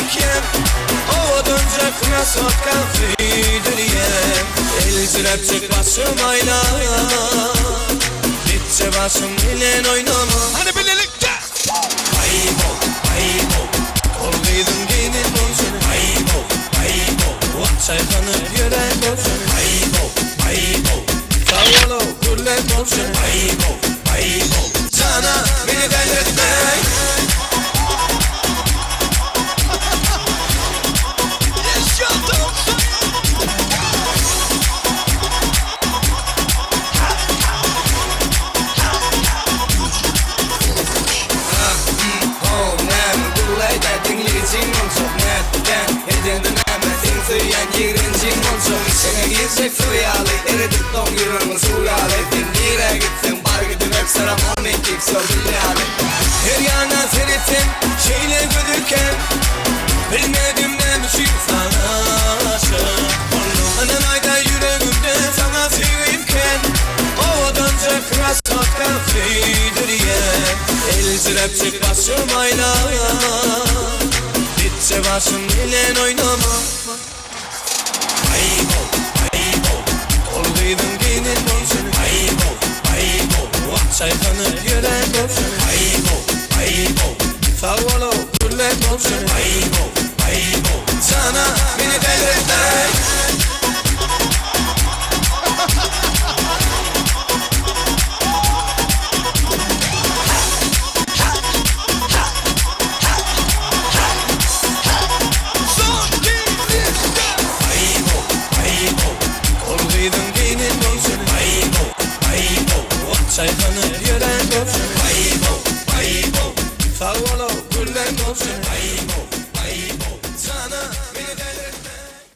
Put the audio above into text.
gözükýän Owadanja krasotka söýdürýän Eljiräpjik başym aýlan Gitje başym bilen oýnama Hany bilelikde! Aý-bow, aý-bow, Ol gyzyň gelin bolşuny Aý-bow, aý-bow, Wah çaýkanyp ýören bolşuny Aý-bow, aý-bow, Sag bol-ow, gürlän bolşuny Aý-bow, aý-bow, Jana, meni delirtme. How näme gürläýdä diňleýjiň boljak nätdiň edeňde näme seň söýýän ýigrenjiň boljak içiňe girjek syr ýaly eredip doň ýüregiňi suw ýaly sen nirä gitseň bar gidiber saramony Kimse bilýäni. Her ýana seretsem şeýle gözüken Bilmedim näme üçin saňa aşyk boldum Ynanaýda ýüregimde saňa söýgim kän Owadanja krasotka söýdürýän Eljiräpjik başym aýlan Gitje başym bilen oýnama. Aý-how, aý-how, ol gyzyň gelin bolşuny Aý-how, aý-how, wah çaýkanyp ýören bolşuny Aý-how, aý-how, sag bol-ow, gürlän bolşuny Aý-how, aý-how, jana meni delirtme. Aý-how, aý-how, ol gyzyň gelin bolşuny Aý-how, aý-how, wah çaýkanyp ýören bolşuny Aý-how, aý-how, sag bol-ow, güllen bolşuny Aý-how.